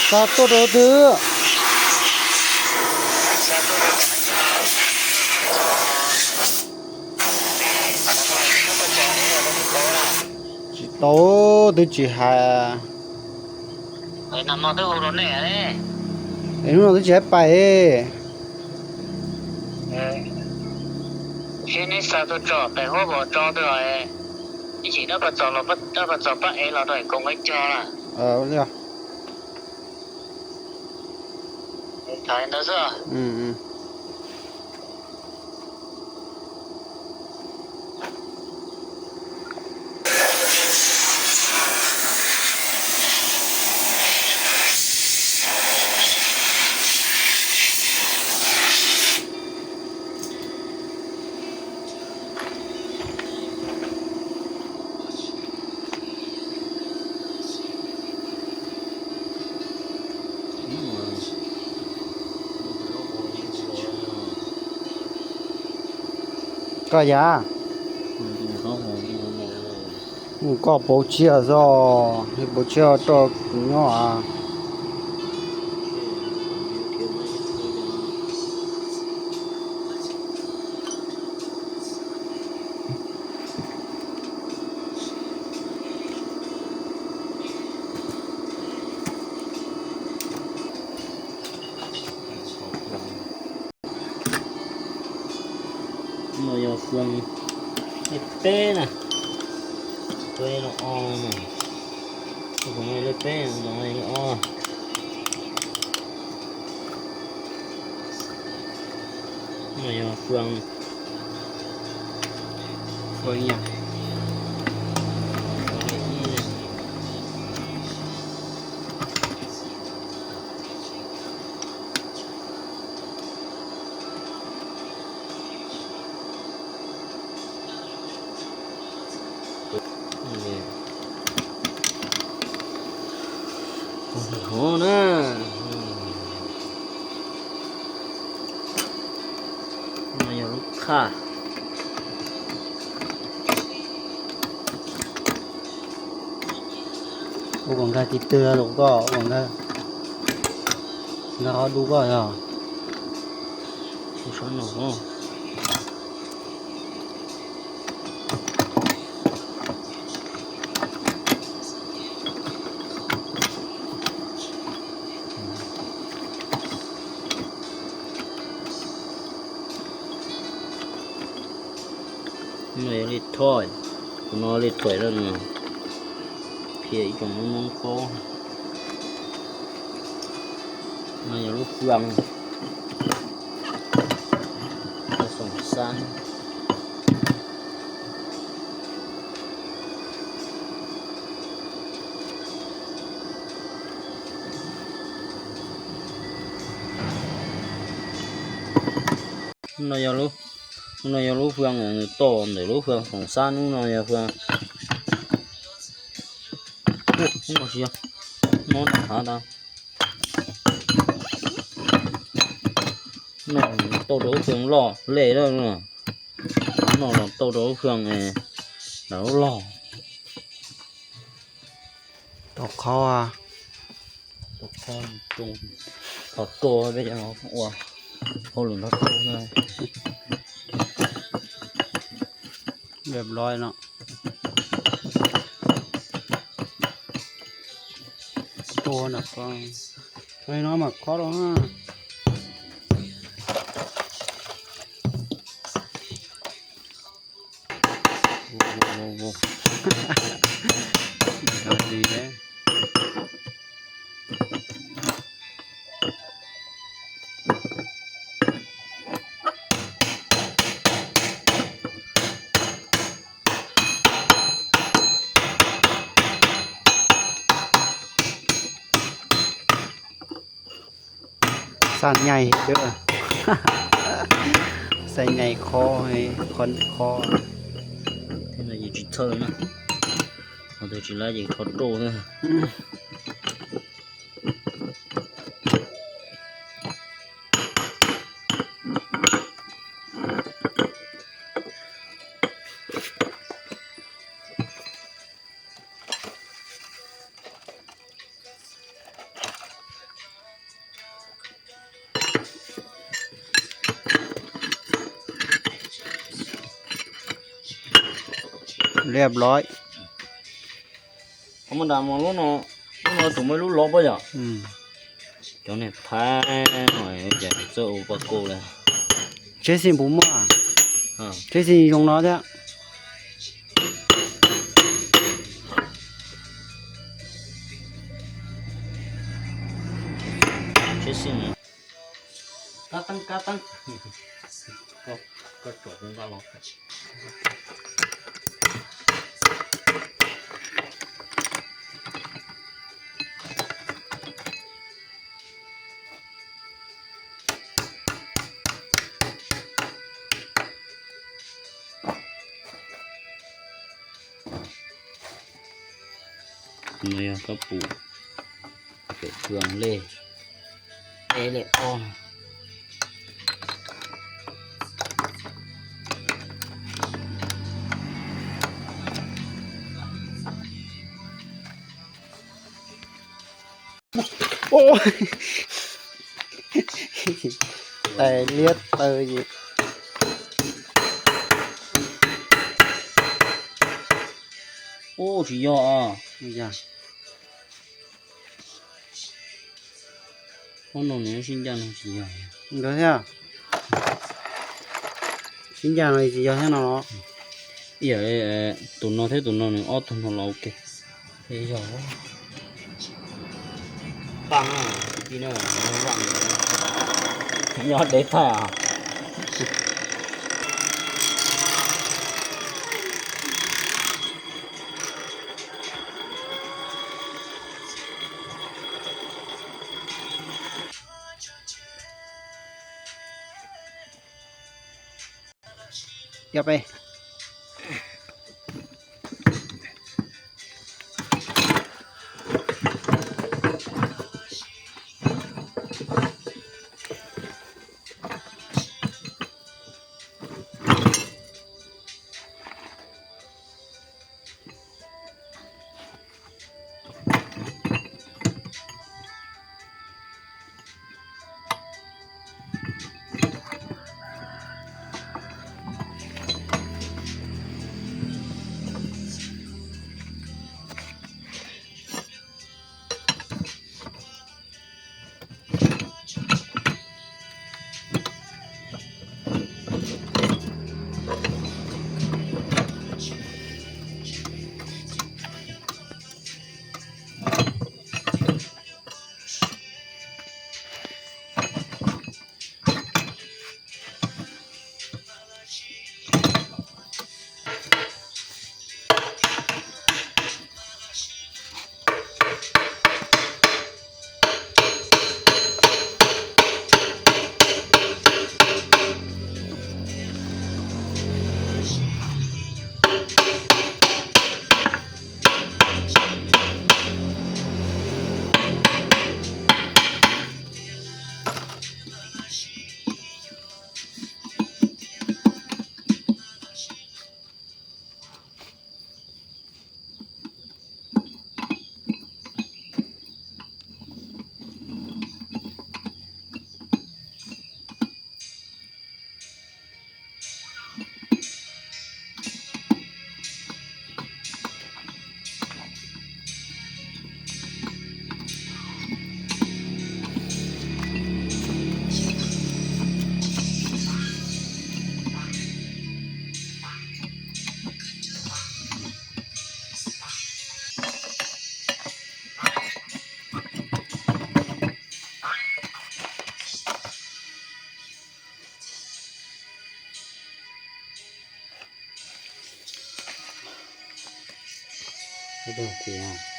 Xa tuaj rau twg? Tsis tau, twb tsis hais. Es hnub no twb tsis hais pais. Seb neb xa tuaj tso pem huab vos tso twg los, ib chim dab pas txos los, dab pas txos pab ev los rau koom nqaij cog na. Tham li ntawd xwb. Koj yam, koj pauv tsiaj xwb, pauv tsiaj rau kuv nyob a. No yog fwj lej peb na, no o, lej peb, no lej o. No yog fwj, fwj ib. Hov na, no yog lub qhaj. Ua kom nkag tiv twg los koj ua nkag, nkag qhov dub koj yog. Tus sab no. No yog li thoim, tus no li thoim lawm no, phiaj ib tsoom noob paub. No yog lub fwj, xoom xab. No yog lub, no yog lub fwj, nws tau ntawm lub fwj xoom xab, hnub no yog fwj, no thav tau. No tau rau lub fwj loj lej lawm no. No los tau rau lub fwj, lawv lub loj. Tau qhov, tau qhov, qhov rau peb cov no ua hauj lwm nrog rau na. Ua no, ua no, no mas khob rau na. Xaj nyais, xaj nyais khob, khob, khob. Thiab no yus tsis txhawj na, ho tus tsis lab ces kho rau na. Ria blob. Qhov muaj nram lub no, lub no tus muaj lub lov pob yom. Cov niag Thaib no ces txawj ua paj kos li. Tsheb xij puas muaj? Tsheb xij zoo no thiab. Tsheb xij, kab teeb kab teeb. Koj tsom kuv nqa los. No yog koj pum pem kws lej, peb lej ob. Tais liab taw ces. Ub, tsis yog os. Ob no nws sib ncaj no tsis yog. Nkawd thiab. Sib ncaj no tsis yog thiab no los? Ib yam li tus no thiab tus no nws ob tug no los ua ke. Yog. Nyob dev tag. Yog peb. Tus tias